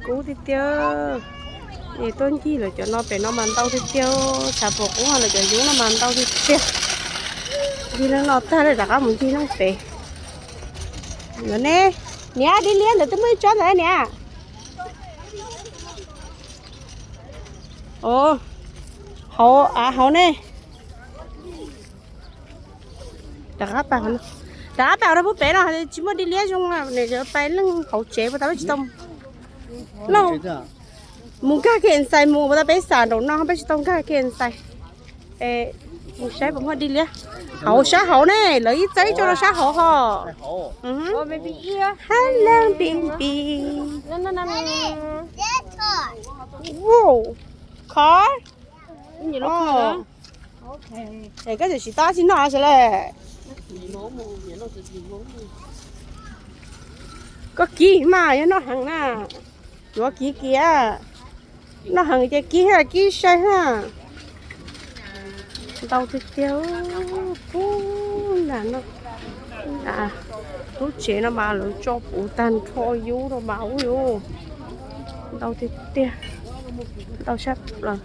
Kub tiag tiag. Es tuaj ncig lawv cov no pem no mas ntau tiag tiag, tshav puas kub lawv cov yub no mas ntau tiag tiag. Ncig neeg no tag lawm rov qab mus ncig neeg pem. Yuav ne, niam, dib liab ntawd twb muaj ib tsob ntawd niam. Ov, hauv av hauv ne. Rov qab pas, rov qab pas rau pub pem no tsis muaj dib liab zoo, pais leej hauv tsev puas tau peb tsis tau. Mus nkag kev ntxais mus puas tau, peb xam nraum no peb tsis tau nkag kev ntxais. Mus saib puas muaj dib liab. Hauv sab hauv ne, lawv ib txaij ib tsob rau sab hauv ho. Hello baby. Wow, car. Es koj tseem tsis tau tsis noj sawv daws. Koj kib mas yog noj heev na. Yuav kib kiag. Noj heev ces kib, kib sai na. Ntau tiag tiag. Pub na no. Lub tsev no mas lawv tso puv tag nrho yub no mas ub yus. Ntau tiag tiag. Ntau sab plaws.